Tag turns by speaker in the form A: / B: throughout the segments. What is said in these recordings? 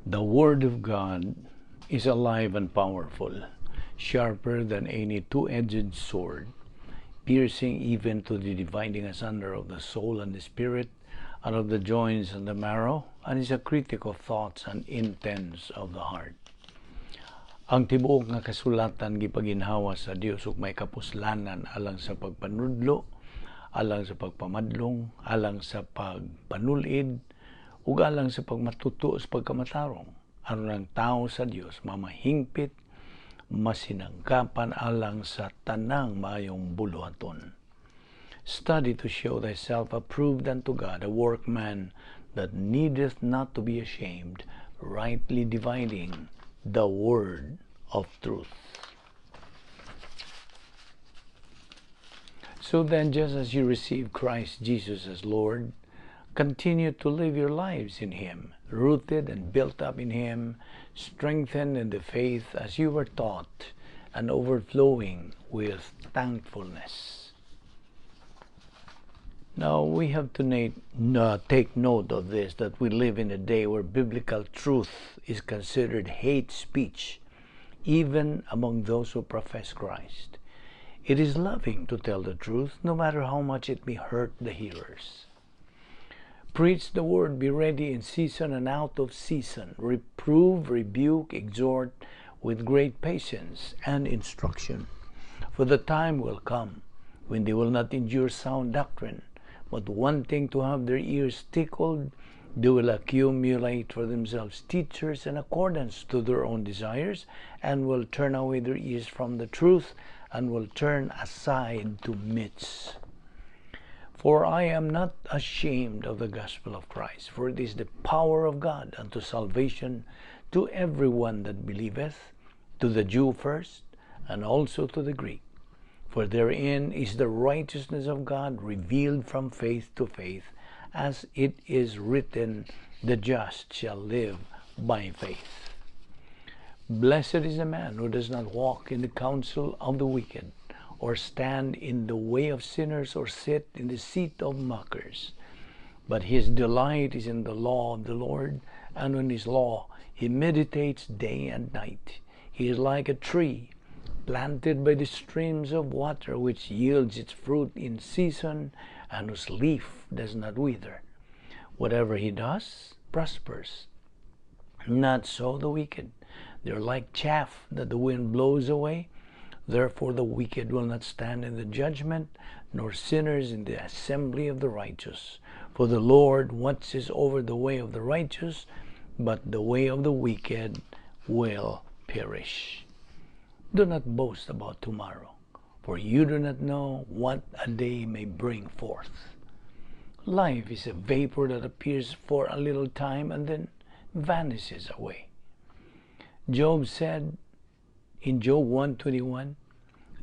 A: The Word of God is alive and powerful, sharper than any two-edged sword, piercing even to the dividing asunder of the soul and the spirit, and of the joints and the marrow, and is a critic of thoughts and intents of the heart. Ang tibuok nga kasulatan gipaginhawa sa Dios ug may kapuslanan alang sa pagpanudlo, alang sa pagpamadlong, alang sa pagpanulid, ug alang sa pagmatuto sa pagkamatarong, aron ang tao sa Dios mamahingpit, masinangkapan alang sa tanang maayong buluhaton. Study to show thyself approved unto God, a workman that needeth not to be ashamed, rightly dividing the word of truth. So then, just as you receive Christ Jesus as Lord, continue to live your lives in Him, rooted and built up in Him, strengthened in the faith as you were taught, and overflowing with thankfulness. Now, we have to take note of this, that we live in a day where biblical truth is considered hate speech, even among those who profess Christ. It is loving to tell the truth, no matter how much it may hurt the hearers. Preach the word, be ready in season and out of season. Reprove, rebuke, exhort with great patience and instruction. For the time will come when they will not endure sound doctrine, but wanting to have their ears tickled, they will accumulate for themselves teachers in accordance to their own desires, and will turn away their ears from the truth, and will turn aside to myths. For I am not ashamed of the gospel of Christ, for it is the power of God unto salvation to everyone that believeth, to the Jew first, and also to the Greek. For therein is the righteousness of God revealed from faith to faith, as it is written, the just shall live by faith. Blessed is the man who does not walk in the counsel of the wicked, or stand in the way of sinners, or sit in the seat of mockers. But his delight is in the law of the Lord, and on his law he meditates day and night. He is like a tree planted by the streams of water, which yields its fruit in season, and whose leaf does not wither. Whatever he does prospers. Not so the wicked. They are like chaff that the wind blows away. Therefore the wicked will not stand in the judgment, nor sinners in the assembly of the righteous. For the Lord watches over the way of the righteous, but the way of the wicked will perish. Do not boast about tomorrow, for you do not know what a day may bring forth. Life is a vapor that appears for a little time and then vanishes away. Job said in Job 1:21,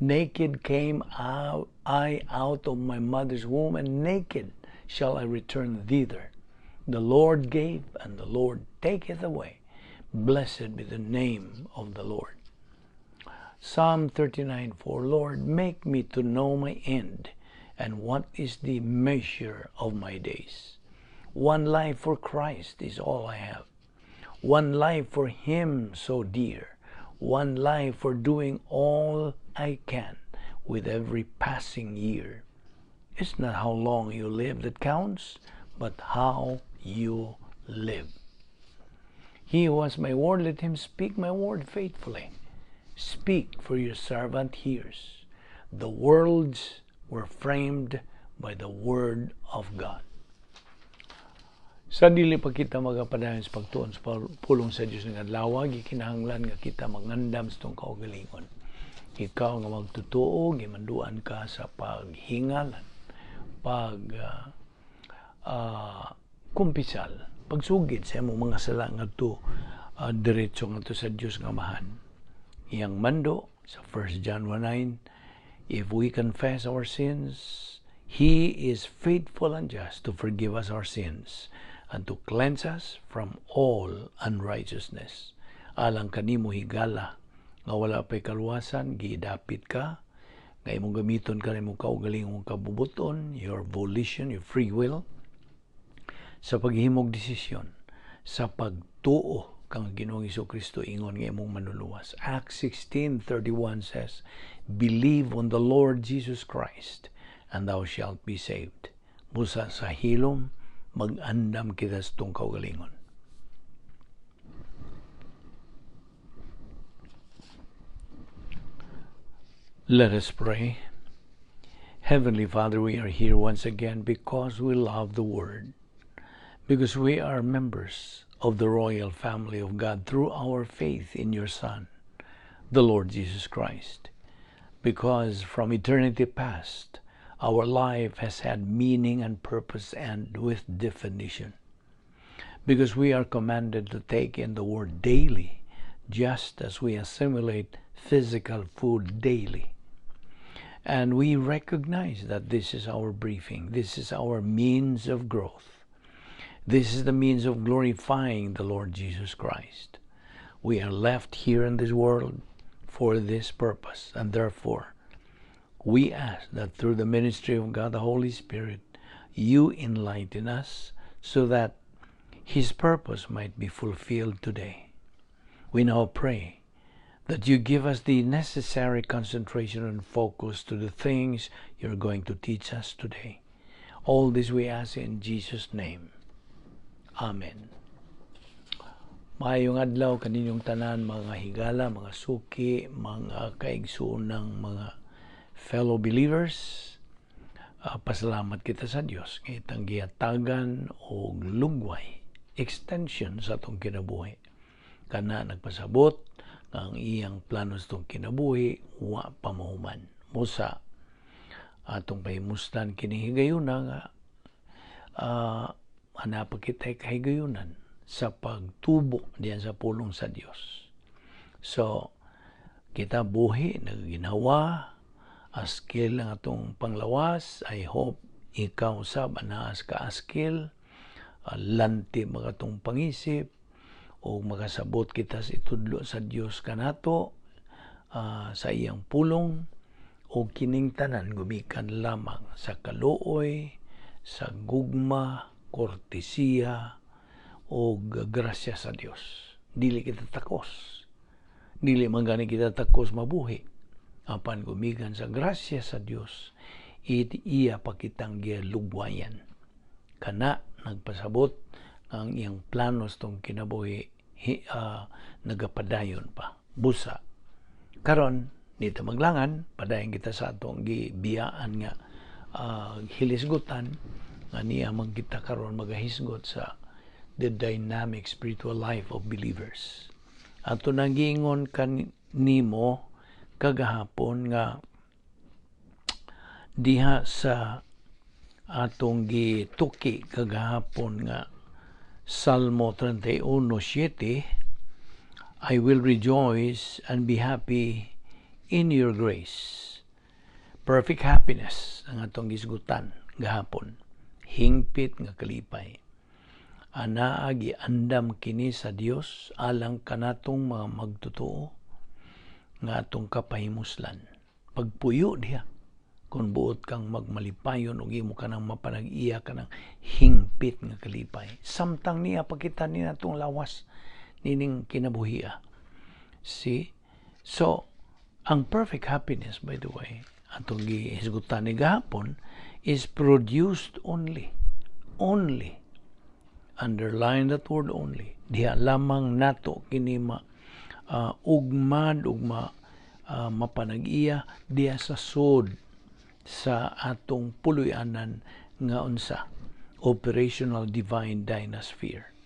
A: Naked came I out of my mother's womb, and naked shall I return thither. The Lord gave, and the Lord taketh away. Blessed be the name of the Lord. Psalm 39:4, Lord, make me to know my end, and what is the measure of my days. One life for Christ is all I have. One life for Him so dear. One life for doing all I can with every passing year. It's not how long you live that counts, but how you live. He who has my word, let him speak my word faithfully. Speak, for your servant hears. The worlds were framed by the word of God. Sa dili pa kita magapadayon sa pagtuon sa pulong sa Dios nga adlaw, gikinahanglan nga kita mangandam sa atong kaugalingon. Ikaw nga magtutuo, gimanduan ka sa paghingalan, pag kumpisal, pagsugid sa imong mga sala ngadto diretso ngadto sa Dios nga Amahan. Iyang mando sa 1 John 1:9, if we confess our sins, He is faithful and just to forgive us our sins and to cleanse us from all unrighteousness. Alang kanimo higala nga wala pay kaluwasan, gidapit ka nga imong gamiton ka imong kaugalingong kabubuton, your volition, your free will, sa paghimog desisyon, sa pagtuo kang Ginoong Kristo ingon nga imong manluluwas. Acts 16:31 says, "Believe on the Lord Jesus Christ and thou shalt be saved." Busa sa hilom, mag-andam kita sa atong kaugalingon. Let us pray. Heavenly Father, we are here once again because we love the Word, because we are members of the royal family of God through our faith in your Son, the Lord Jesus Christ, because from eternity past, our life has had meaning and purpose and with definition, because we are commanded to take in the Word daily, just as we assimilate physical food daily. And we recognize that this is our briefing, this is our means of growth. This is the means of glorifying the Lord Jesus Christ. We are left here in this world for this purpose, and therefore we ask that through the ministry of God the Holy Spirit, you enlighten us so that His purpose might be fulfilled today. We now pray that you give us the necessary concentration and focus to the things you're going to teach us today. All this we ask in Jesus' name. Amen. Maayong adlaw kaninyong tanan, mga higala, mga suki, mga kaigsuonang mga fellow believers. Pasalamat kita sa Dios nga itang gihatagan og lugway, extension sa atong kinabuhi. Kana nagpasabot nga ang iyang plano sa atong kinabuhi wa pa mahuman. Busa atong pahimuslan kini higayuna nga ana pa kita'y kahigayunan sa pagtubo diyan sa pulong sa Dios. So kita buhi naginawa, askil ang atong panglawas. I hope ikaw sab anaas ka askil, lanti mga atong pangisip, o makasabot kita sa itudlo sa Dios kanato sa iyang pulong, o kining tanan gumikan lamang sa kaluoy, sa gugma, kortesiya o grasya sa Dios. Dili kita takos. Dili man gani kita takos mabuhi. Apan gumikan sa grasya sa Dios, it iya pa kitang gilugwayan. Kana nagpasabot ang iyang plano sa tong kinabuhi nagapadayon pa. Busa karon nita maglangan, padayon kita sa atong gibiyaan nga hilisgutan nga niya magkita karon magahisgot sa the dynamic spiritual life of believers. Ato nang giingon kanimo kagahapon nga diha sa atong gituki kagahapon nga Salmo 31:7, I will rejoice and be happy in your grace. Perfect happiness ang atong gisgutan gahapon. Hingpit nga kalipay. Anaa giandam kini sa Dios alang kanatong mga magtotoo nga atong kapahimuslan. Pagpuyo diha kung buot kang magmalipayon ug imo kanang mapanag-iya kanang hingpit nga kalipay. Samtang niya pakita ni natong lawas nining kinabuhia. See? So, ang perfect happiness, by the way, atong gihisgutan ni gahapon, is produced only, underline that word only, diha lamang nato kini ugmad ug mapanag-iya diha sa sod sa atong puloy-anan nga unsa operational divine dynasphere.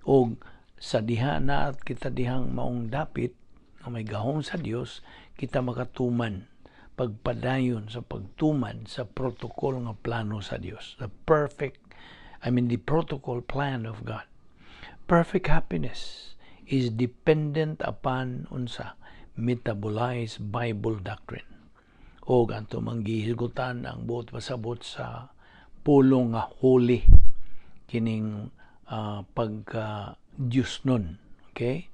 A: Og sa diha na at kita dihang maong dapit nga may gahom sa Dios, kita makatuman pagpadayon sa pagtuman sa protocol nga plano sa Dios. The perfect, I mean the protocol plan of God. Perfect happiness is dependent upon unsa metabolized Bible doctrine. O ganto manggihisgutan ang buot pasabot sa pulong nga holy kining pagka Dios nun. Okay?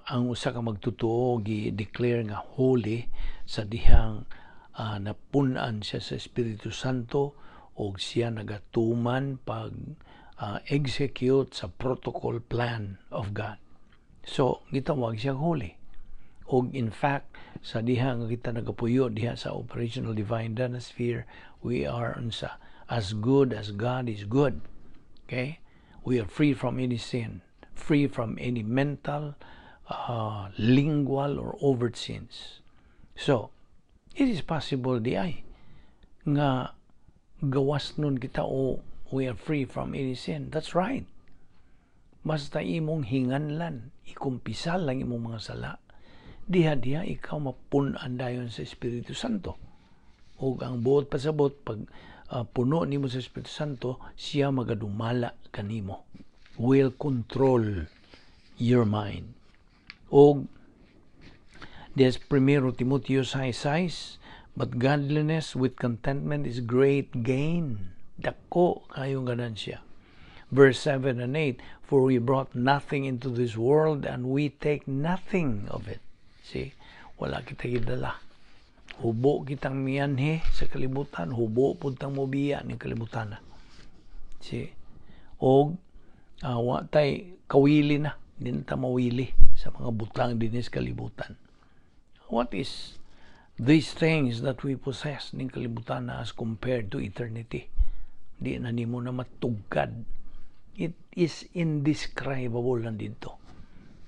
A: Ang usa ka magtotoo gi-declare nga holy sa dihang napun-an siya sa Espiritu Santo og siya nagatuman pag execute sa protocol plan of God. So, gitawag siya holy. Og in fact, sa diha nga kita nagapuyo diha sa operational divine danasphere, we are unsa? As good as God is good. Okay? We are free from any sin, free from any mental, lingual, or overt sins. So, it is possible diay nga gawas nun kita o we are free from any sin. That's right. Basta imong hinganlan, ikumpisal lang imong mga sala, diha-diha ikaw mapun-an dayon sa Espiritu Santo. O ang buot pasabot, pag puno nimo sa Espiritu Santo, siya magadumala kanimo. Will control your mind. O des Primero Timoteo 6:6, "But godliness with contentment is great gain." Dako kayong ganansya. Verse 7 and 8, "For we brought nothing into this world and we take nothing of it." See, wala kita gidala. Hubo kitang mianhi sa kalibutan, hubo pud tang mobiya ning kalibutan na. See? Og wa tay kawili na, di na ta mawili sa mga butang dinhi sa kalibutan. What is these things that we possess ning kalibutan na as compared to eternity? Di na nimo na matugkad. It is indescribable lang dito.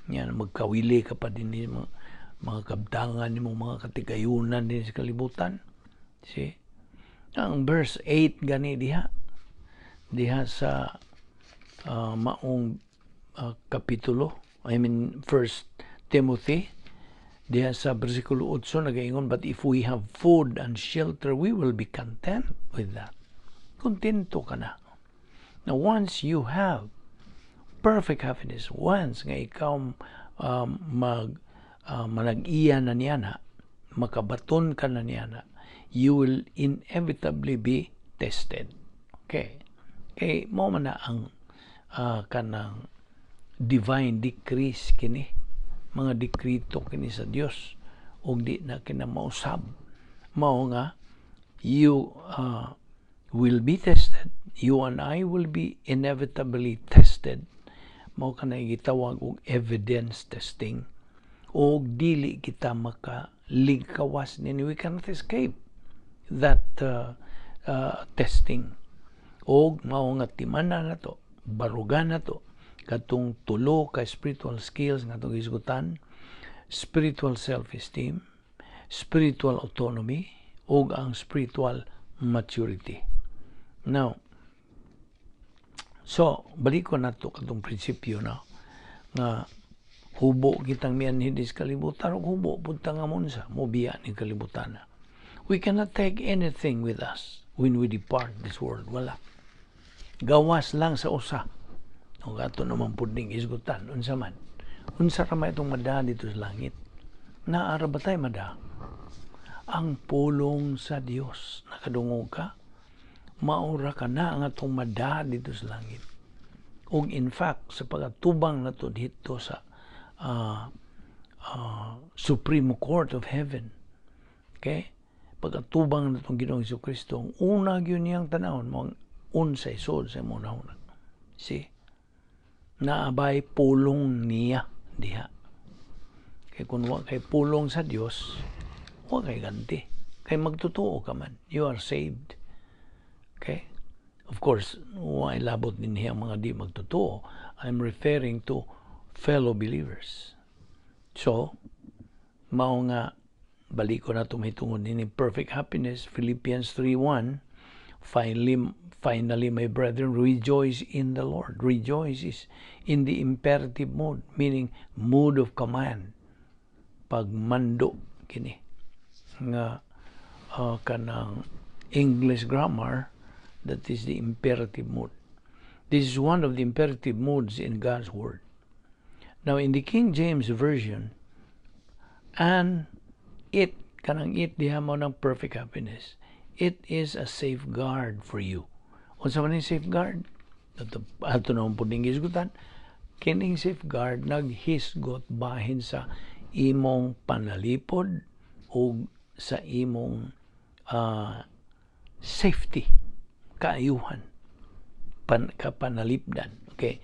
A: Yan, magkawili ka pa din ni mga kabtangan nimo, mga katigayunan din sa kalibutan. See? Ang verse 8 gani diha. Diha sa maong kapitulo, I mean First Timothy, diha sa versikulo 8 nagaingon, "But if we have food and shelter, we will be content with that." Kontento ka na. Now, once you have perfect happiness, once nga ikaw mag manag-iya na niya na, makabaton ka na niya na, you will inevitably be tested. Okay? Kay mao man na ang kanang divine decrees kini, mga dekrito kini sa Dios ug di na kina mausab. Mao nga you will be tested. You and I will be inevitably tested. Mao kanay gitawag og evidence testing og dili kita makaligkawas nini. We cannot escape that testing. Og mao nga timanan na to, barugan na to katong tulo ka spiritual skills nga atong hisgutan: spiritual self-esteem, spiritual autonomy, ug ang spiritual maturity. Now, so balik ko nato katong prinsipyo na nga hubo kitang mianhi sa kalibutan ug hubo pud ta nga monsa mobiya ni kalibutan na. We cannot take anything with us when we depart this world. Wala. Gawas lang sa usa. Ug ato naman pud ning hisgutan, unsa man? Unsa ra may itong mada dito sa langit? Naa ra ba tay mada? Ang pulong sa Dios. Nakadungog ka? Mao ra kana ang atong mada dito sa langit. Ug in fact, sa pagatubang nato dito sa Supreme Court of Heaven. Okay? Pag-atubang natong Ginoong Kristo, ang una gyud niyang tanawon mo ang unsay sulod sa imong hunahuna. See? Naa bay pulong niya diha? Kay kung wa kay pulong sa Dios, wa kay ganti. Kay magtotoo ka man, you are saved. Okay? Of course, wa labot din niya ang mga di magtotoo. I'm referring to fellow believers. So, mao nga balik ko na tumahitungod nini perfect happiness, Philippians 3:1, "Finally, finally, my brethren, rejoice in the Lord." Rejoice is in the imperative mode, meaning mood of command. Pagmando kini nga kanang English grammar, that is the imperative mode. This is one of the imperative modes in God's word. Now, in the King James Version, and it, kanang it diha mo ng perfect happiness, it is a safeguard for you. Unsa man yung safeguard? Ato na pud ning hisgutan, kining safeguard naghisgot bahin sa imong panalipod o sa imong safety, kaayuhan, kapanalipdan. Okay?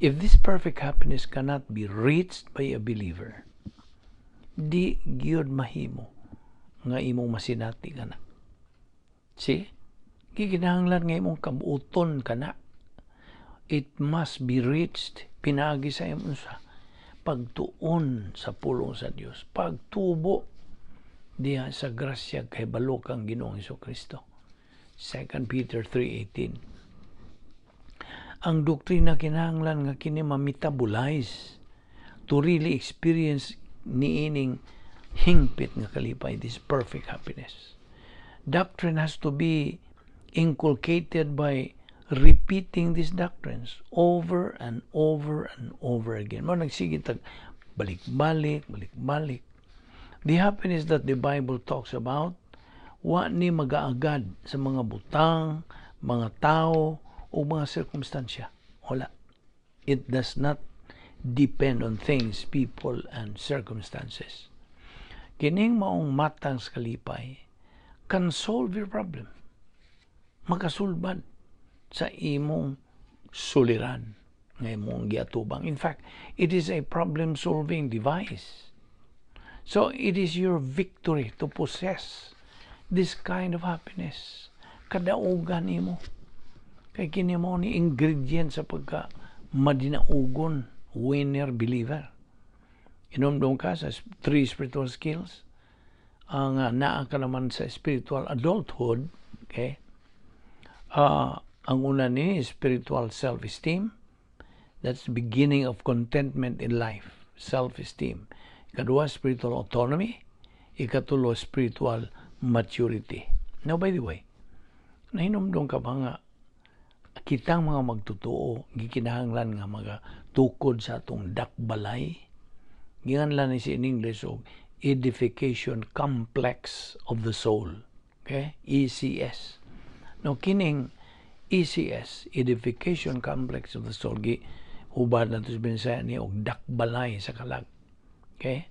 A: If this perfect happiness cannot be reached by a believer, di gyud mahimo nga imong masinati kana. See? Gikinahanglan nga imong kabuoton kana. It must be reached pinaagi sa imong sa pagtuon sa pulong sa Dios, pagtubo diha sa grasya kay balo kang Ginoong Kristo. 2 Peter 3:18. Ang doktrina kinahanglan nga kini ma-metabolize to really experience niining hingpit nga kalipay, this perfect happiness. Doctrine has to be inculcated by repeating these doctrines over and over and over again. Mao nagsige tag balik-balik, balik-balik. The happiness that the Bible talks about, wa ni magaagad sa mga butang, mga tao, o mga sirkumstansya. Wala. It does not depend on things, people, and circumstances. Kining maong matang sa kalipay can solve your problem. Makasulbad sa imong suliran nga imong giatubang. In fact, it is a problem-solving device. So it is your victory to possess this kind of happiness. Kadaugan nimo. Kay kini mao ni ingredient sa pagka madinaugon, winner believer. Inomdom ka sa three spiritual skills. Ang naa ka naman sa spiritual adulthood, okay? Ang una ni spiritual self-esteem. That's the beginning of contentment in life, self-esteem. Ikaduha, spiritual autonomy. Ikatulo, spiritual maturity. Now, by the way, nahinumdum ka ba nga kitang mga magtotoo gikinahanglan nga mga tukod sa atong dakbalay? Ginganlan ni si in English og edification complex of the soul, okay? ECS. No, kining ECS, edification complex of the soul, gi hubad nato sa Binisaya ni og dakbalay sa kalag, okay?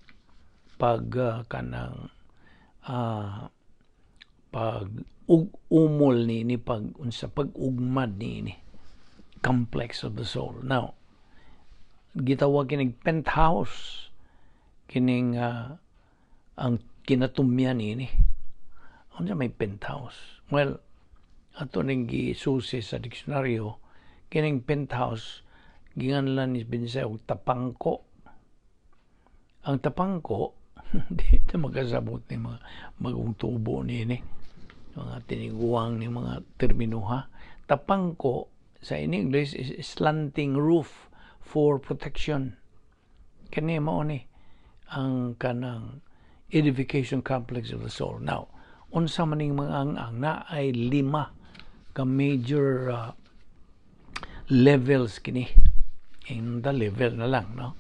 A: Pag kanang pag umol ni ni, pag unsa, pag ugmad ni ni complex of the soul. Now, gitawag kining penthouse, kining ang kinatumyan ni. Unsa may penthouse? Well, ato ning gisusi sa diksyonaryo, kining penthouse ginganlan ni Binisaya og tapangko. Ang tapangko, di na magkasabot ni mga bagong tubo ni mga tiniguang ni mga termino ha. Tapangko sa in English is slanting roof for protection. Kani mao ni ang kanang edification complex of the soul. Now, unsa man ning mga ang na ay lima ka major levels kini. In the level na lang, no?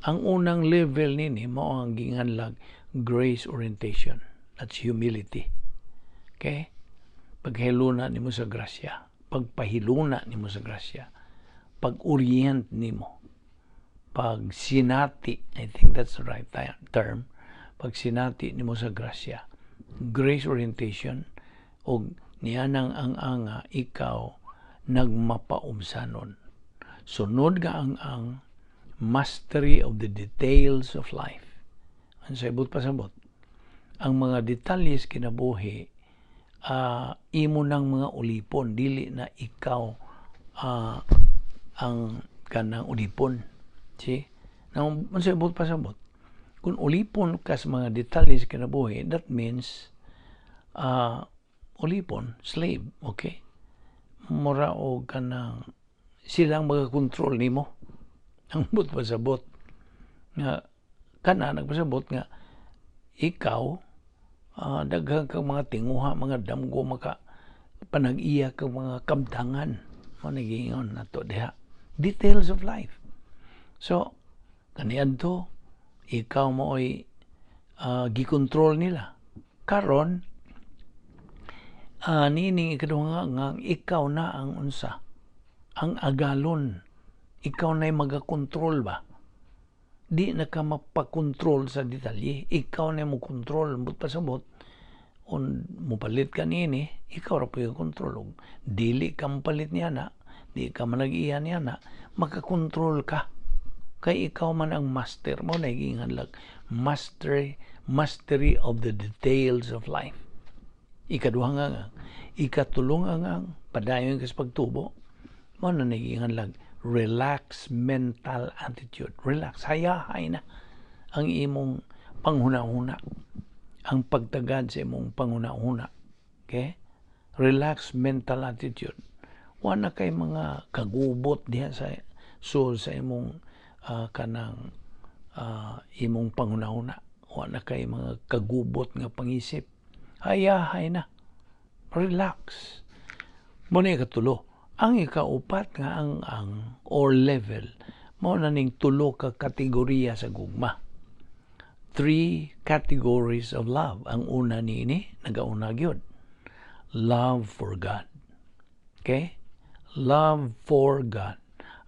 A: Ang unang level nini mao ang ginganlag grace orientation. That's humility. Okay? Paghiluna nimo sa grasya. Pagpahiluna nimo sa grasya. Pag-orient nimo. Pagsinati, I think that's the right term. Pagsinati nimo sa grasya. Grace orientation o niyanang ang ikaw nagmapaumsanon. Sunod nga ang mastery of the details of life. Ang sa ibot pasabot, ang mga detalye kinabuhi, imo ng mga ulipon, dili na ikaw ang kanang ulipon. See? Now, sa ibot pasabot, kung ulipon ka sa mga detalye sa kinabuhi, that means ulipon, slave, okay? Mura og kanang silang magakontrol nimo. Ang but pasabot nga kana nagpasabot nga ikaw daghan kang mga tinguha, mga damgo, maka panag-iya kang mga kabtangan mo nagingon nato diha, details of life. So kaniadto ikaw mooy gikontrol nila. Karon niining ikaduha nga ikaw na ang unsa, ang agalon, ikaw na magakontrol ba, di na ka mapakontrol sa detalye, ikaw na mo kontrol. But pasabot on mopalit ka niini, ikaw ra po yung kontrol. Og dili ka mopalit niya na, Di ka man nag-iya niya na, makakontrol ka. Kay ikaw man ang master mo, naging lag mastery, mastery of the details of life. Ikaduha nga nga, ikatulong nga padayon ka sa pagtubo, mo na naging lag relax mental attitude. Relax, hayahay na ang imong panghuna-huna, ang pagtagad sa imong panghuna-huna. Okay? Relax mental attitude. Wala kay mga kagubot diha sa soul sa imong kanang imong panghuna-huna. Wala kay mga kagubot nga pangisip. Hayahay na. Relax. Mo na ikatulo. Ang ikaupat nga ang or level, mao na ning tulo ka kategorya sa gugma. Three categories of love. Ang una niini, nagauna gyud. Love for God. Okay? Love for God.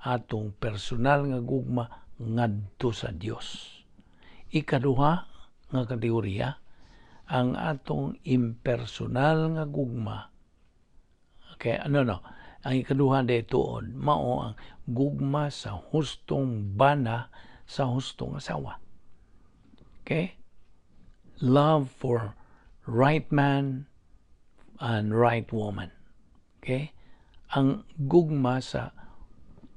A: Atong personal nga gugma ngadto sa Dios. Ikaduha nga kategorya, ang atong impersonal nga gugma. Okay, ano no? Ang ikaduha tuod mao ang gugma sa hustong bana sa hustong asawa. Okay? Love for right man and right woman. Okay? Ang gugma sa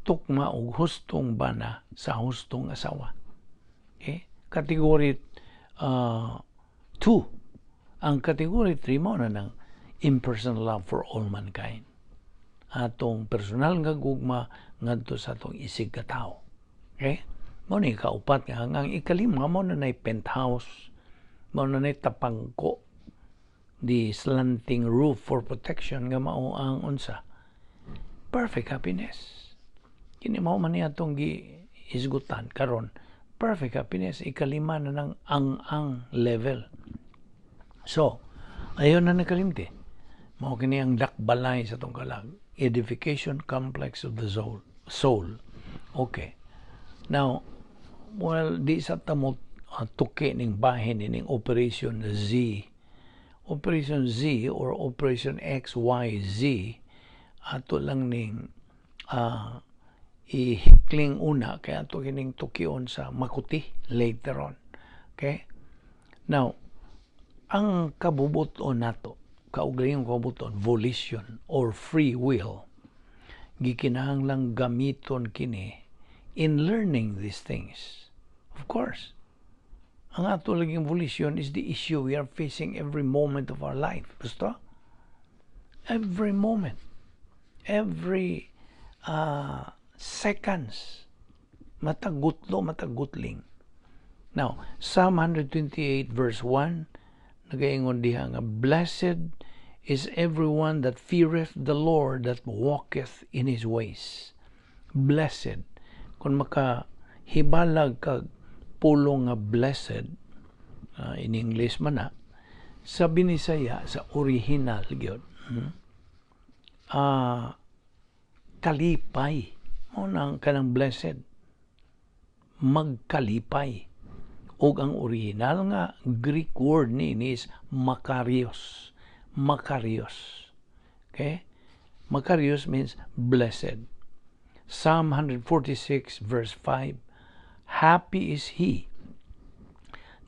A: tukma og hustong bana sa hustong asawa. Okay? Category 2. Ang category 3 mo na ng impersonal love for all mankind. Atong personal nga gugma ngadto sa atong isig ka tawo. Okay? Mo ni kaupat nga ang ikalima mo na nay penthouse, mo na nay tapangko, the slanting roof for protection nga mao ang unsa? Perfect happiness. Kini mao man ni atong gihisgutan karon. Perfect happiness, ikalima na ng ang level. So, ayon na nakalimti. Mao kini ang dakbalay sa atong kalag. Edification complex of the soul. Soul. Okay. Now, well, di sa tamo tuki ning bahin ning Operation Z. Operation Z or Operation XYZ, ato lang ning ihikling una kay ato kining tukion sa makuti later on. Okay? Now, ang kabubuton nato, kaugalingong kabubuton, volition or free will, gikinahanglang gamiton kini in learning these things. Of course, ang ato laging volition is the issue we are facing every moment of our life. Gusto? Every moment. Every seconds. Matagutlo, matagutling. Now, Psalm 128 verse 1, nagaingon diha nga, "Blessed is everyone that feareth the Lord, that walketh in His ways." Blessed. Kung makahibalag kag pulong nga blessed, in English man na, sa Binisaya, sa original gyud, kalipay. Mo nang kanang blessed. Magkalipay. Ug ang original nga Greek word ni is makarios. Makarios. Okay? Makarios means blessed. Psalm 146 verse 5: "Happy is he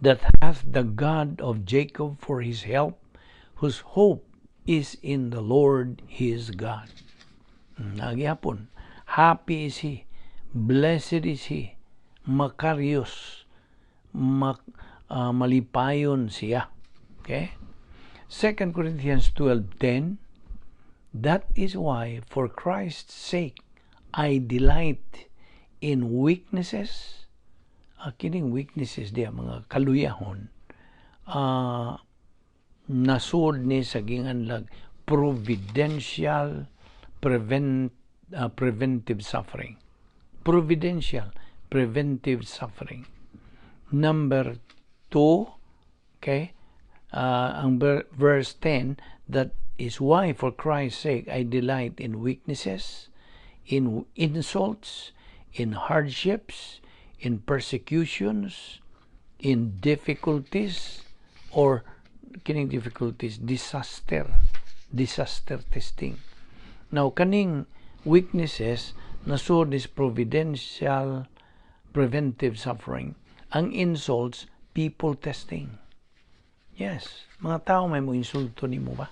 A: that hath the God of Jacob for his help, whose hope is in the Lord his God." Nagyapon. Happy is he. Blessed is he. Makarios. Malipayon siya. Okay? 2 Corinthians 12:10: "That is why, for Christ's sake, I delight in weaknesses." Kining weaknesses diya, mga kaluyahon, nasud ni sa ginganlag providential preventive suffering. Providential preventive suffering. Number 2, okay, ang verse 10, "That is why for Christ's sake I delight in weaknesses, in insults, in hardships, in persecutions, in difficulties," or kining difficulties, disaster, disaster testing. Now, kaning Weaknesses nasud is providential preventive suffering. Ang insults, people testing. Yes, mga tao may mo insulto nimo ba?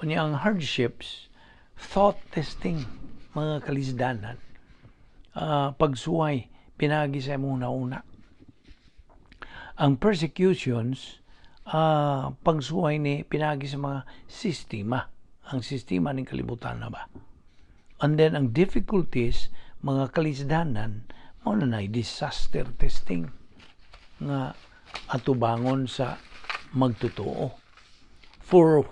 A: Unya ang hardships, thought testing, mga kalisdanan. Pagsuway, pinagi sa imong una. Ang persecutions, pagsuway ni pinagi sa mga sistema. Ang sistema ng kalibutan na ba? And then ang difficulties, mga kalisdanan, mao na disaster testing nga atubangon sa magtotoo. For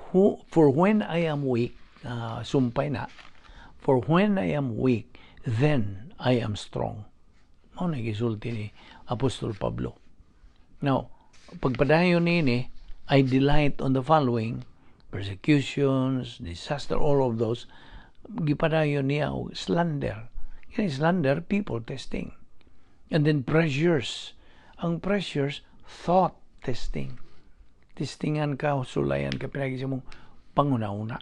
A: when I am weak, sumpay na, for when I am weak, then I am strong. Mao na gisulti ni Apostol Pablo. Now, pagpadayon nini, I delight on the following: persecutions, disaster, all of those, gipadayon niya og slander. Kini slander, people testing. And then pressures. Ang pressures, thought testing. Testingan ka, sulayan ka, pinagi sa mong panguna-una.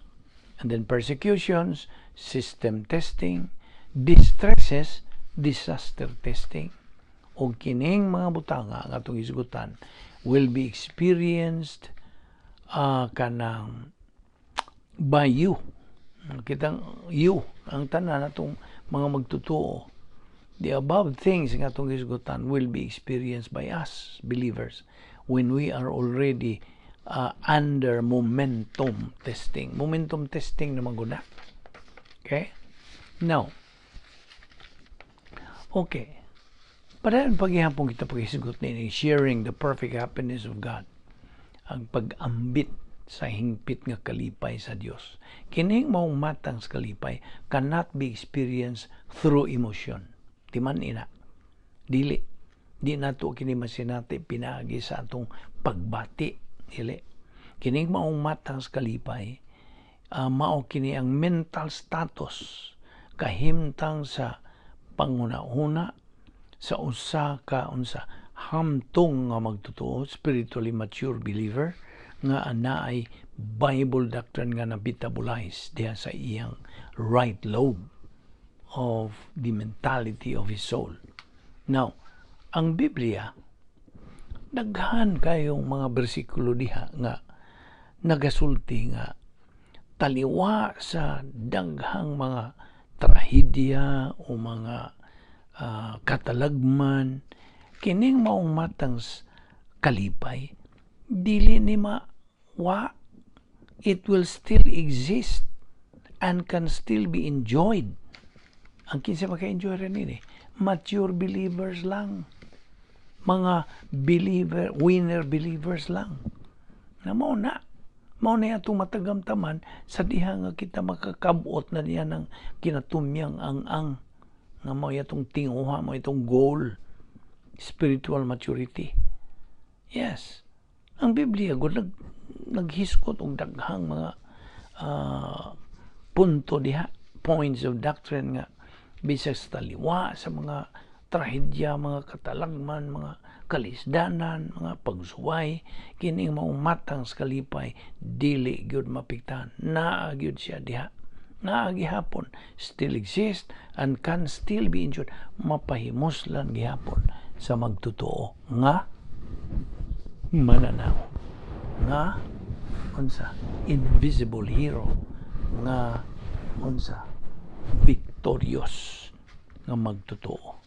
A: And then persecutions, system testing, distresses, disaster testing. O kining mga butanga nga atong isgutan will be experienced kanang by you. Kitang you, ang tanan atong mga magtotoo. The above things nga atong hisgutan will be experienced by us believers when we are already under momentum testing. Momentum testing naman guna. Okay? Now, okay. Padayon paghihapon kita paghisgot ni sharing the perfect happiness of God. Ang pag-ambit sa hingpit nga kalipay sa Dios. Kining maong matang sa kalipay cannot be experienced through emotion. Timan ina. Dili. Di nato kini masinati pinaagi sa atong pagbati. Dili. Kining maong matang sa kalipay, mao kini ang mental status kahimtang sa panguna-una sa usa ka unsa hamtong nga magtotoo, spiritually mature believer nga anaay Bible doctrine nga na-metabolize diha sa iyang right lobe of the mentality of his soul. Now, ang Biblia, daghan kayong mga bersikulo diha nga nagasulti nga taliwa sa daghang mga trahedya o mga katalagman, kining maong matang kalipay dili ni ma-wa. It will still exist and can still be enjoyed. Ang kinsa maka-enjoy rin ini, mature believers lang, mga believer, winner believers lang na mao na atong matagamtaman sa diha nga kita makakabot na diha ng kinatumyang ang nga mao atong tinguha, mao itong goal, spiritual maturity. Yes, ang Biblia gud naghiskot og daghang mga punto diha, points of doctrine nga bisag sa taliwa sa mga trahedya, mga katalagman, mga kalisdanan, mga pagsuway, kining maong matang sa kalipay dili gyud mapiktahan. Naa gyud siya diha. Naa gihapon, still exist and can still be enjoyed. Mapahimuslan gihapon sa magtotoo nga mananaw nga unsa invisible hero nga unsa victorious nga magtotoo.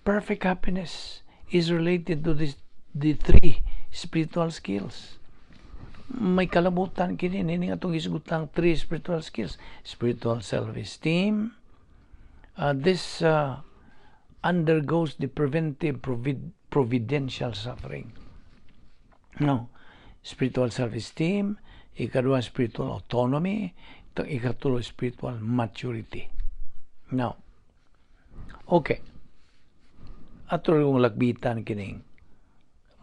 A: Perfect happiness is related to this, the three spiritual skills. May kalabutan kini nini atong hisgutang three spiritual skills. Spiritual self-esteem, this undergoes the preventive providential suffering. No, spiritual self-esteem, ikaduha, spiritual autonomy, ikatulo, spiritual maturity. Now, okay. Ato kong lakbitan kining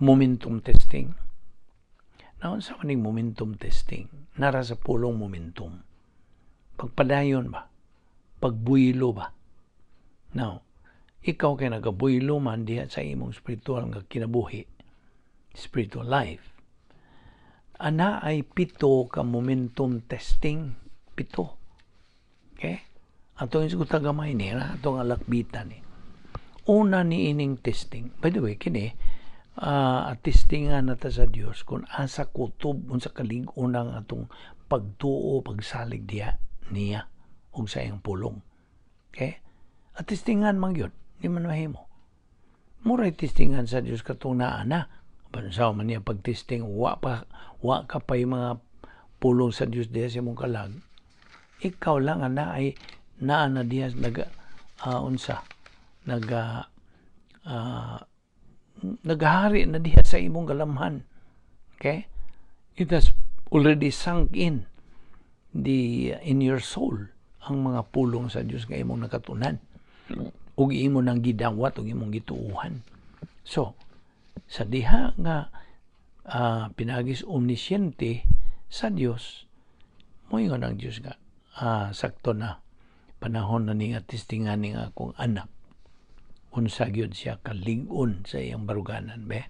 A: momentum testing. Now, sa maning momentum testing? Nara sa pulong momentum. Pagpadayon ba? Pagbuylo ba? Now, ikaw kay nagabuylo man diha sa imong spiritual nga kinabuhi, spiritual life. Ana ay pito ka momentum testing. Pito. Okay? Atong isgutan gamay ni, atong alakbitan ni. Una ni ining testing. By the way, kini, testingan na ta sa Dios kung asa kutob, unsa kalig-on ang atong pagtuo, pagsalig diha niya ug sa iyang pulong. Okay? At testingan man gyud, di man mahimo. Muray testingan sa Dios katong naa na. Pansaw man niya pagtesting, wa pa, wa ka pa yung mga pulong sa Dios diha sa imong kalag. Ikaw lang ang naay naa na diha nag unsa naga naghari na diha sa imong galamhan. Okay? It has already sunk in your soul ang mga pulong sa Dios nga imong nakatunan ug imo nang gidawat ug imong gituohan. So, sa diha nga pinagis omnisciente sa Dios, moingon ang Dios nga sakto na panahon na ni nga testingan ni nga akong anak unsa gyud siya kalig-on sa iyang baruganan be.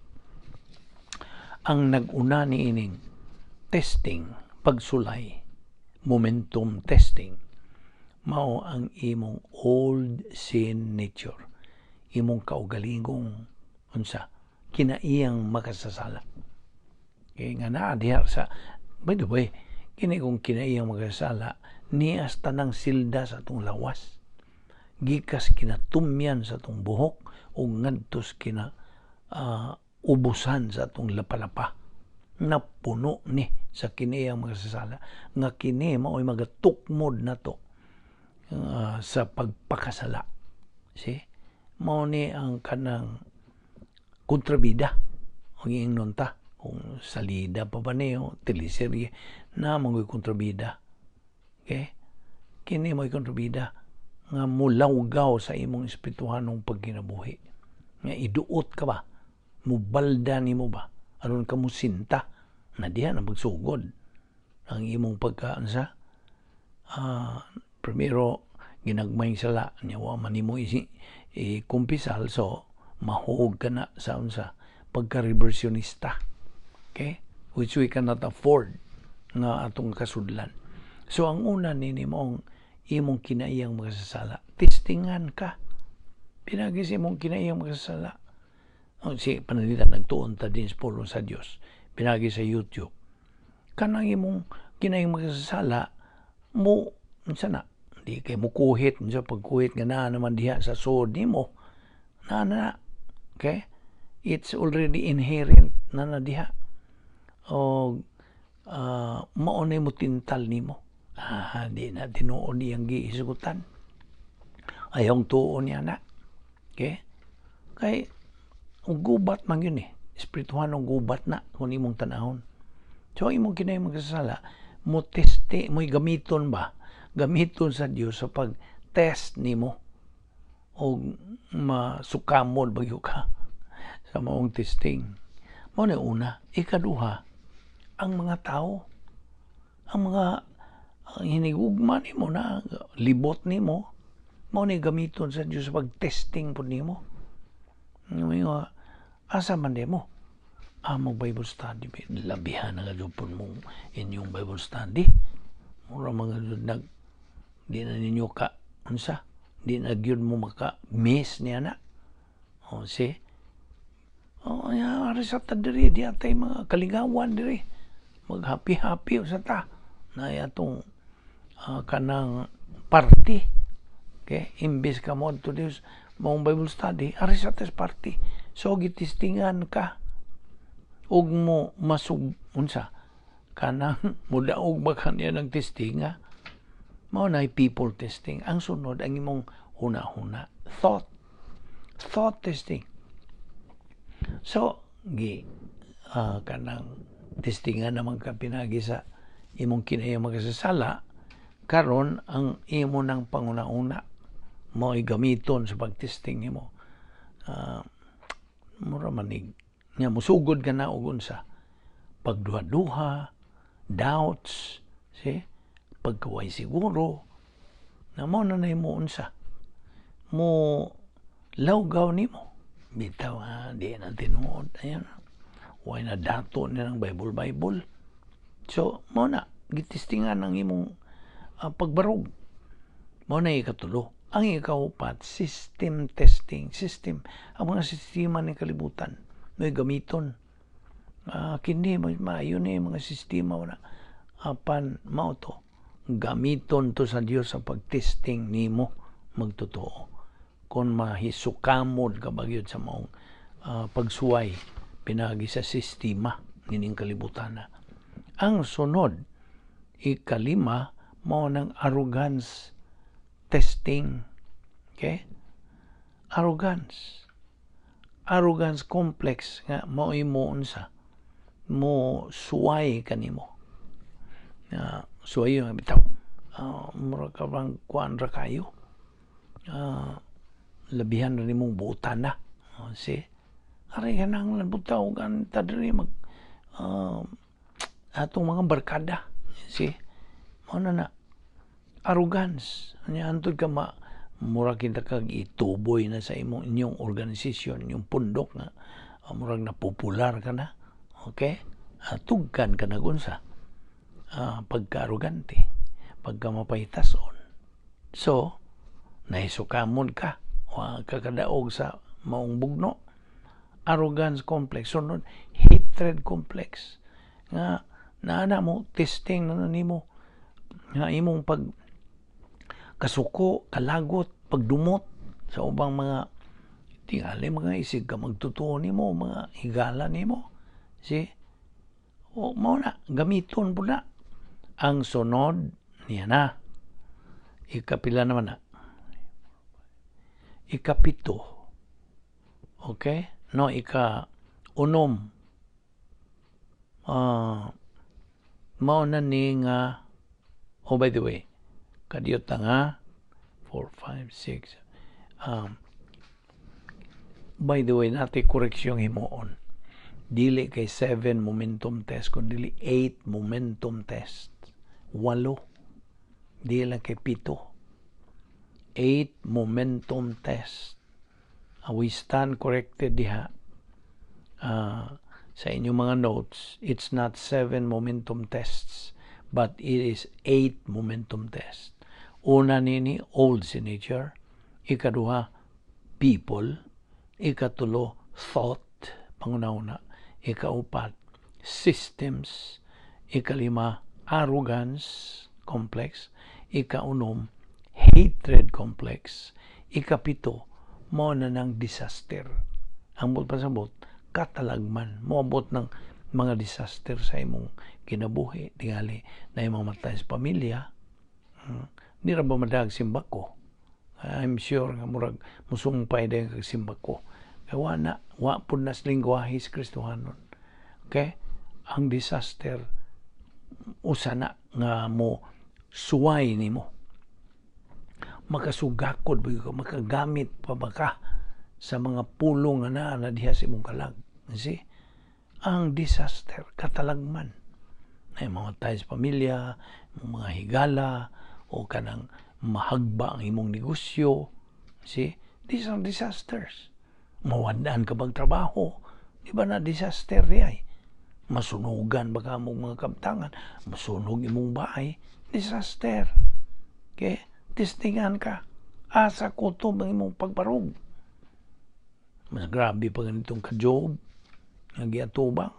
A: Ang nag-una ni ining testing, pagsulay, momentum testing, mao ang imong old sin nature, imong kaugalingong unsa kinaiyang makasasala. Kay nga naa diha sa, by the way, kini kung kinaiyang makasasala nias tanang silda sa atong lawas, gikas kinatumyan sa atong buhok ug ngadtos kina ubusan sa atong lapalapa, napuno ni sa kinaiyang makasasala nga kini mao'y magatukmod nato sa pagpakasala. See, mao ni ang kanang kontrabida ang ingnon ta kung salida pa ba niyo teleserye na mangoy kontrabida. Okay? Kini mo'y kontrabida nga mulawgaw sa imong espirituhanong pagkinabuhi. Nga iduot ka ba? Mubalda nimo ba? Aron ka musinta na diha na magsugod ang imong pagka sa primero ginagmay sala niya, wa man nimo isi i-kumpisal, so mahuog ka na sa unsa pagka-reversionista. Okay? Which we cannot afford nga atong kasudlan. So ang una nini mo imong kinaiyang makasasala. Testingan ka. Pinagi sa imong kinaiyang makasasala. O, si pananglitan nagtuon ta din sa pulong sa Dios. Pinagi sa YouTube. Kanang imong kinaiyang makasasala mo unsa na? Di kay mo kuhit, unsa pagkuhit nga naa naman diha sa suod nimo. Naa na. Okay? It's already inherent na na diha. O mao na mo tintal nimo. Di na tinuod iyang gihisgutan. Ayong tuon niya na. Okay? Kay ang gubat man yun eh. Espirituhanong gubat na kung imong tanahon. So, imong kinay magkasala, mo teste, mo gamiton ba? Gamiton sa Dios sa pag-test nimo o masukamod bagyo ka sa maong testing. Mao na una. Ikaduha, ang mga tao, ang mga ang hinigugma nimo na libot nimo, mao ni gamiton sa Dios sa pag-testing pud nimo. Nga asa man mo? Mag Bible study, labihan na nga pud mo inyong Bible study. Mura mga nag di na ninyo ka unsa, di na gyud mo maka miss niya na. O si oh, ya, ari sa ta diri, di atay mga kalingawan diri. Mag happy happy sa ta na atong kanang party. Okay, imbes ka mo to Dios maong Bible study, ari sa tas party. So gitistingan ka ug mo masug unsa kanang mudaog ba kaniya ng testinga. Mao na people testing. Ang sunod ang imong huna-huna, thought testing. So gi kanang testingan naman ka pinagi sa imong kinahiyang makasasala. Karon ang imo nang panguna-una mao'y gamiton sa pagtesting nimo. Mura manig nya musugod ka na og unsa, pagduha-duha, doubts, see, pagkaway siguro na mo na nahimo unsa mo lawgaw nimo bitaw, di na tinuod, ayan, way na dato ni ng Bible Bible. So mo na gitestingan ang imong pagbarog. Mao na ikatulo. Ang ikaupat, system testing. System. Ang mga sistema ng kalibutan. May gamiton. Kini, maayo ni mga sistema na. Apan, mao to. Gamiton to sa Dios sa pagtesting nimo magtotoo. Kung mahisukamod ka ba gyud sa maong pagsuway pinagi sa sistema nining kalibutan na. Ang sunod, ikalima, mao ng arrogance testing. Okay? Arrogance. Arrogance complex nga mao mo unsa mo suway kanimo. Suway yung bitaw. Mura ka bang kuan ra kayo? Labihan ra nimong buutan na. See? Aray ka nang butaw kan ta diri mag atong mga barkada. See? Mao na na arrogance. Anya antud ka ma mura kita kag ituboy na sa imong inyong organisasyon, yung pundok nga murag na popular ka na. Okay? Tugkan ka na unsa pagka-arrogante, pagka mapahitason. So, nahisukamod ka, wa ka kadaog sa maong bugno. Arrogance complex. Sunod, hatred complex. Nga, naana mo, testing na nimo nga imong pag kasuko, kalagot, pagdumot sa ubang mga tingali, mga isig ka magtotoo nimo, mga higala nimo. See? O, mao na, gamiton po na. Ang sunod, niya na. Ikapila naman na. Ikapito. Okay? No, ika unom. Mao na ni nga, oh, by the way, kadiyot ta nga 4, 5, 6. By the way, nati koreksyon himuon. Dili kay 7 momentum test, kun dili 8 momentum test. Walo. Dili lang kay 7. 8 momentum test. We stand corrected diha. Sa inyong mga notes, it's not 7 momentum tests, but it is 8 momentum tests. Una nini, old signature. Ikaduha, people. Ikatulo, thought, panguna-una. Ikaupat, systems. Ikalima, arrogance complex. Ikaunom, hatred complex. Ikapito, mao na ng disaster. Ang buot pasabot, katalagman. Moabot ng mga disaster sa imong kinabuhi. Tingali na imong matay sa pamilya. Di ra ba madag simbako? I'm sure nga murag musumpay din kag simbako. Kay wa na, wa pud na sa lingwahe sa Kristohanon. Okay? Ang disaster usa na nga mo suway nimo. Makasugakod ba ka, makagamit pa ba ka sa mga pulong nga naa na diha sa imong kalag? You see? Ang disaster, katalagman. Ay mga tayo sa pamilya, mga higala, o kanang mahagba ang imong negosyo. See? These are disasters. Mawadaan ka bag trabaho? Di ba na disaster di ay? Masunugan ba ka mong mga kabtangan? Masunog imong bahay? Disaster. Okay? Testingan ka. Asa kutob ang imong pagbarog. Mas grabe pa ganitong ka-Job nga giatubang.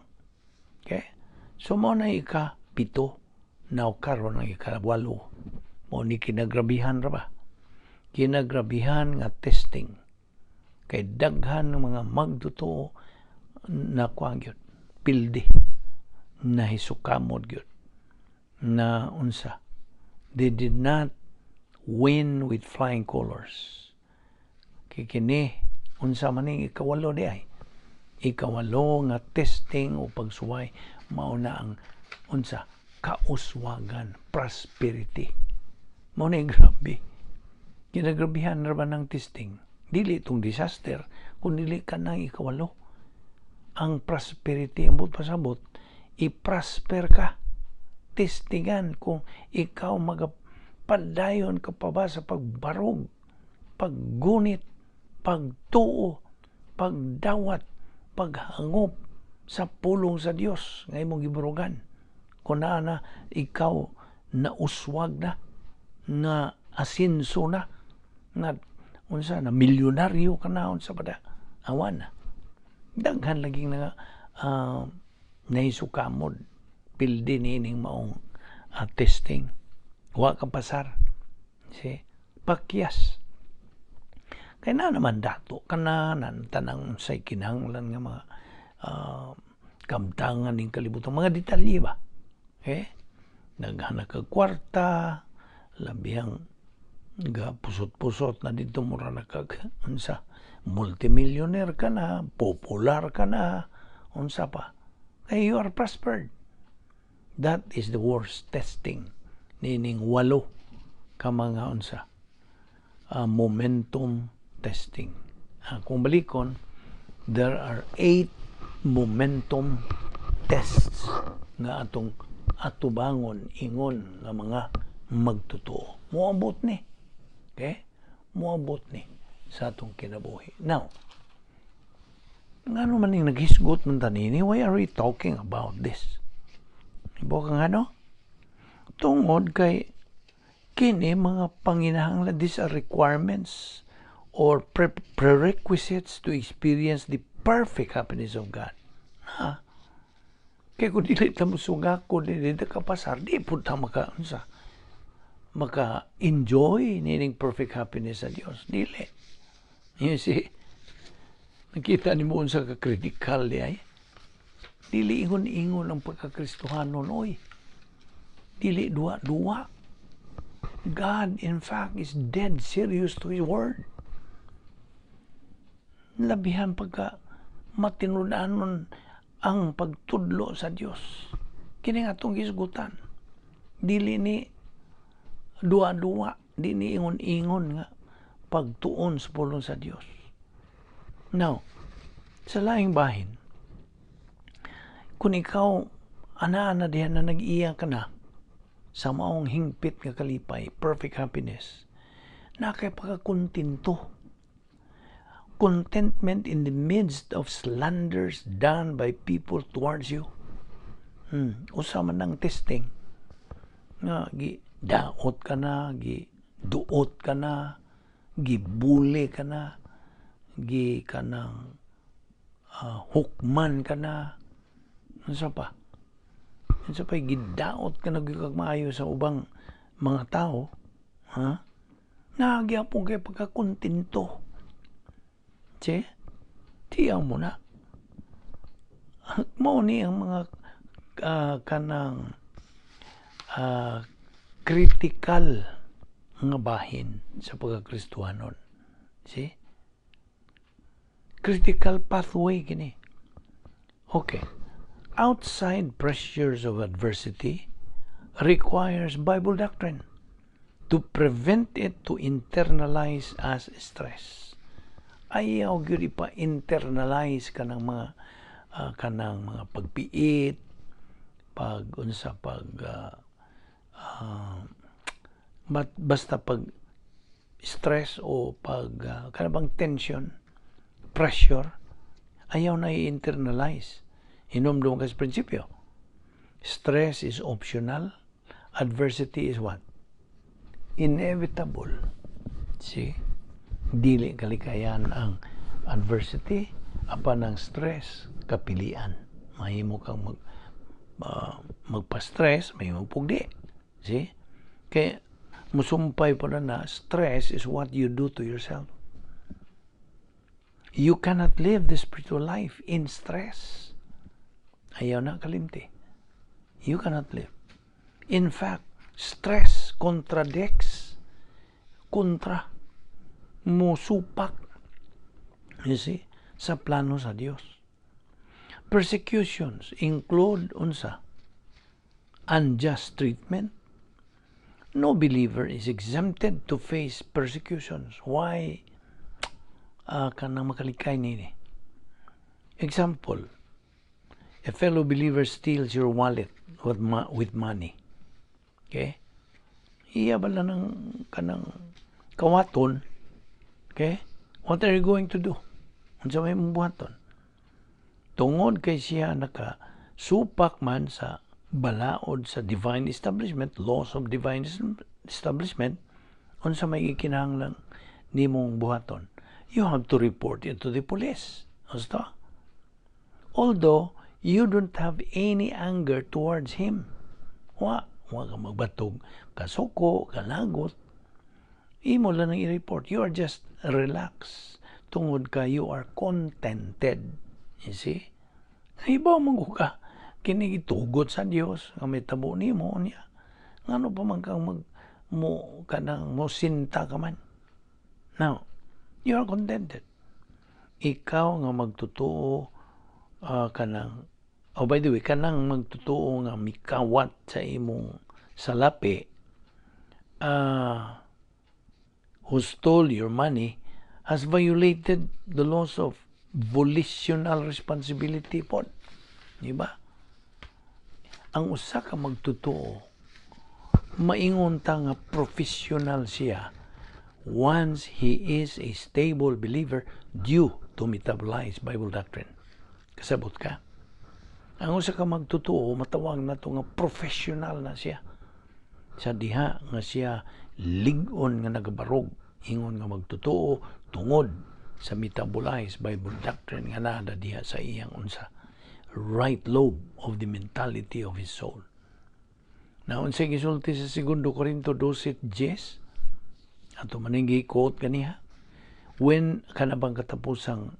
A: Okay? So mao na ika-7, now karon ang ika-8. Mao ni kinagrabihan ra ba? Kinagrabihan nga testing. Kay daghan ng mga magtotoo na kuan gyud, pildi, nahisukamod gyud, na unsa. They did not win with flying colors. Kay kini, unsa man ning ikawalo di ay? Ikawalo nga testing o pagsuway, mao na ang unsa, kauswagan, prosperity. Mao na grabe. Kinagrabihan ra ba ng testing? Dili itong disaster, kung dili ka nang ikawalo. Ang prosperity, ang buot pasabot, i-prosper ka. Testingan kung ikaw magapadayon ka pa ba sa pagbarog, paggunit, pagtuo, pagdawat, paghangop sa pulong sa Dios nga imong giburugan. Kung naa na ikaw nauswag na na asinso na na unsa na, milyonaryo ka na, unsa pa da, awan na. Daghan laging na naisukamod pildi niining maong testing. Wa ka pasar. See? Pakyas. Kay na naman dato ka na, tanang say kinahanglan nga mga kamtangan ning kalibutan, mga detalye ba? Okay? Naghanap kag kwarta, labihang ga pusot-pusot na dito, mura na kag unsa, multimillionaire ka na, popular ka na, unsa pa. Kay you are prospered. That is the worst testing nining walo ka mga unsa, momentum testing. Kung balikon, there are eight momentum tests nga atong atubangon ingon nga mga magtotoo. Moabot ni. Okay? Moabot ni sa atong kinabuhi. Now, ngano man ning naghisgot man ta nini? Why are we talking about this? Ibo kang ano? Tungod kay kini mga panginahanglan, these are requirements or prerequisites to experience the perfect happiness of God. Ha? Kaya kung dili ta mosugako, dili ta kapasar, di pud ta maka, unsa, maka-enjoy nining perfect happiness sa Dios. Dili. You see, nakita nimo unsa ka critical di ay. Dili ingon-ingon ang pagkakristohanon, oy. Dili duwa-duwa. God, in fact, is dead serious to His word. Labihan pagka matinud-anon ang pagtudlo sa Dios. Kini nga atong hisgutan. Dili ni duwa-duwa, di ni ingon-ingon nga pagtuon sa pulong sa Dios. Now, sa laing bahin, kung ikaw ana-ana diha na nag-iya ka na sa maong hingpit nga kalipay, perfect happiness, na kay pagkakontento. Contentment in the midst of slanders done by people towards you. Usa man ang testing nga gi daot ka na, gi duot ka na, gibuli ka na, gi kanang hukman ka na, unsa pa? Unsa pa, gidaot ka na gyud kag maayo sa ubang mga tao, ha? Naa gyapon kay pagkakontento. Che, tiyaw mo na. Mao ni ang mga kanang critical nga bahin sa pagkakristohanon. See? Critical pathway kini. Okay. Outside pressures of adversity requires Bible doctrine to prevent it to internalize as stress. Ayaw gyud ipa-internalize kanang mga pagpiit, pag unsa, pag basta pag stress o pag kanang tension, pressure, ayaw na i-internalize. Hinumdum ka sa prinsipyo. Stress is optional. Adversity is what? Inevitable. See? Dili kalikayan ang adversity, apan ang stress, kapilian. Mahimo kang magpa-stress, mahimo pugdi. See? Kaya musumpay pa na stress is what you do to yourself. You cannot live the spiritual life in stress. Ayaw na kalimti. You cannot live. In fact, stress contradicts, kontra, musupak, you see, sa plano sa Dios. Persecutions include unsa? Unjust treatment. No believer is exempted to face persecutions. Why? Kanang makalikay nini. Example, a fellow believer steals your wallet with money. Okay? Iya ba lang ng kanang kawaton? Okay? What are you going to do? Unsa may imong buhaton? Tungod kay siya naka supak man sa balaod sa divine establishment, laws of divine establishment, Unsa may gikinahanglan nimong buhaton? You have to report it to the police. Basta. Although you don't have any anger towards him. Wa ka magbatog kasuko, kalagot. Imo lang ang i-report. You are just relaxed. Tungod ka you are contented. You see? Ibaw man ka kini gitugot sa Dios nga may tabo nimo niya. Ngano pa man kang mag mo kanang mo sinta ka man? Now, you are contented. Ikaw nga magtotoo kanang, oh, by the way, kanang magtotoo nga mikawat sa imong salapi, who stole your money has violated the laws of volitional responsibility pod. Di ba? Ang usa ka magtotoo, maingon ta nga professional siya once he is a stable believer due to metabolized Bible doctrine. Kasabot ka? Ang usa ka magtotoo, matawag nato nga professional na siya. Sa diha nga siya lig-on nga nagabarog, ingon nga magtotoo tungod sa metabolized Bible doctrine nga naa diha sa iyang unsa, right lobe of the mentality of his soul. Na unsay gisulti sa Segundo Corinto 12:10? Ato maning gi-quote ganiha. When kana bang katapusang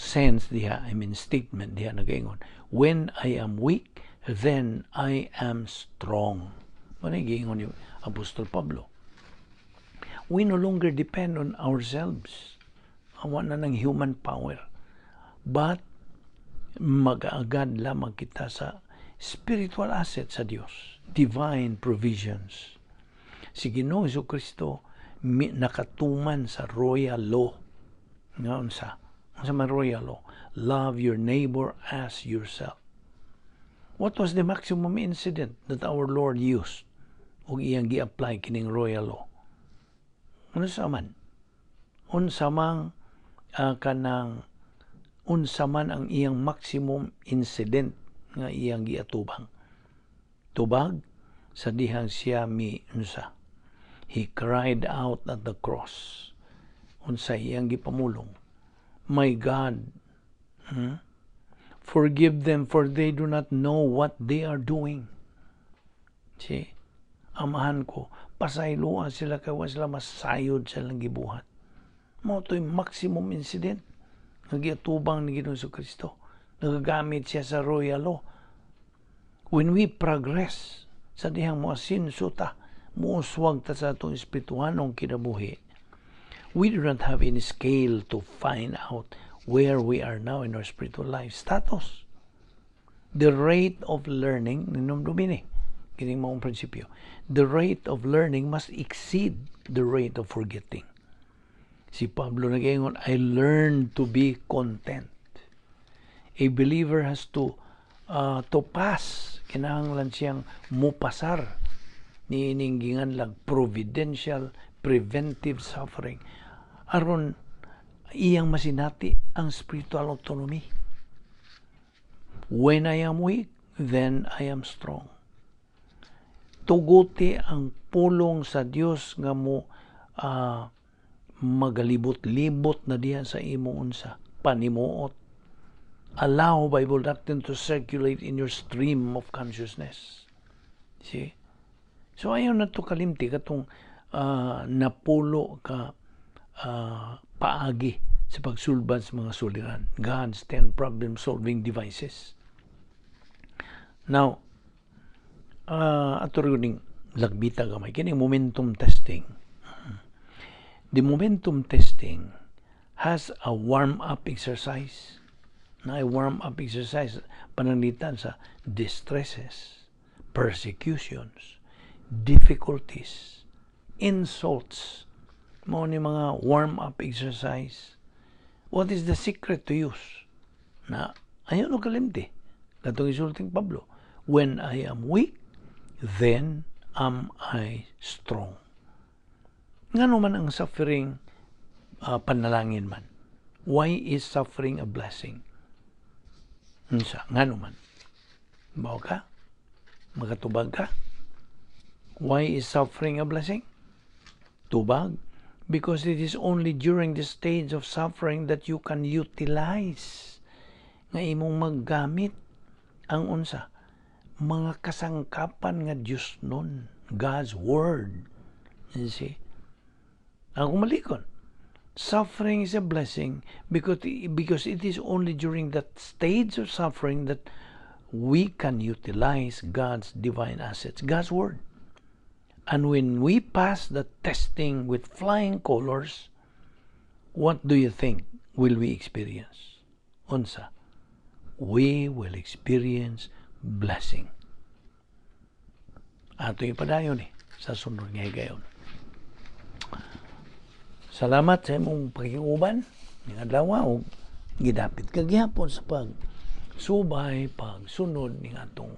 A: sense diha, I mean statement diha nagaingon, "When I am weak, then I am strong." Mao giingon ni Apostol Pablo. We no longer depend on ourselves. Awa na ng human power. But mag-aagad lamang kita sa spiritual asset sa Dios, divine provisions. Si Ginoong Kristo nakatuman sa royal law. Nga unsa? Unsa man royal law? Love your neighbor as yourself. What was the maximum incident that our Lord used ug iyang gi-apply kining royal law? Unsa man? Unsa mang kanang unsa man ang iyang maximum incident nga iyang giatubang? Tubag sa dihang siya mi unsa? He cried out at the cross. Unsa iyang gipamulong? "My God, Forgive them, for they do not know what they are doing." See? "Amahan ko, pasayloa sila kay wa sila masayod sa ilang gibuhat." Mao to'y maximum incident nga giatubang ni Ginoong Kristo. Nagagamit siya sa royal law. When we progress, sa dihang moasinso ta, muuswag ta sa atong espirituhanong kinabuhi, we do not have any scale to find out where we are now in our spiritual life status. The rate of learning, ninumdumi ni, kining maong prinsipyo, the rate of learning must exceed the rate of forgetting. Si Pablo nag-ingon, "I learned to be content." A believer has to pass, kinahanglan siyang mupasar ni ining ginganlag providential preventive suffering aron iyang masinati ang spiritual autonomy. When I am weak, then I am strong. Tuguti ang pulong sa Dios nga mo magalibot-libot na diha sa imong unsa, panimuot. Allow Bible doctrine to circulate in your stream of consciousness. See? So ayaw na to kalimti katong napulo ka paagi sa pagsulbad sa mga suliran. God's 10 problem-solving devices. Now, ato rin lagbita gamay kini momentum testing. The momentum testing has a warm-up exercise. Na warm-up exercise pananglitan sa distresses, persecutions, difficulties, insults. Mao ni mga warm-up exercise. What is the secret to use? Na ayaw no kalimti. Katong isulting Pablo, "When I am weak, then am I strong." Ngano man ang suffering panalangin man? Why is suffering a blessing? Unsa? Ngano man? Bao ka? Makatubag ka? Why is suffering a blessing? Tubag, because it is only during the stage of suffering that you can utilize, nga imong maggamit ang unsa? Mga kasangkapan nga Diyos nun, God's Word. You see? Ako malikon. Suffering is a blessing because it is only during that stage of suffering that we can utilize God's divine assets, God's Word. And when we pass the testing with flying colors, what do you think will we experience? Unsa? We will experience blessing. Ato ipadayon eh, sa sunod nga higayon. Salamat sa imong pakiuban ning adlaw ug gidapit ka gihapon sa pag subay, pagsunod ning atong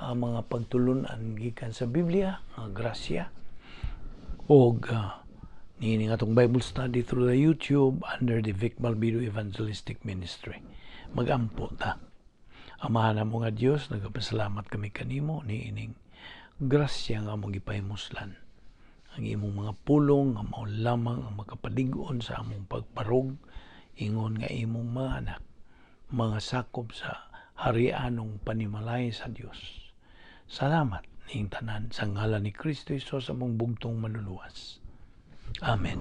A: mga pagtulunan gikan sa Biblia, nga grasya ug niining atong Bible study through the YouTube under the Vic Balbido Evangelistic Ministry. Magampo ta. Amahan namo nga Dios, nagapasalamat kami kanimo niining grasya nga among gipahimuslan. Ang imong mga pulong nga mao lamang ang makapalig-on sa among pagbarog ingon nga imong mga anak, mga sakop sa harianong panimalay sa Dios. Salamat ning tanan sa ngalan ni Kristo Jesus, among bugtong Manluluwas. Amen.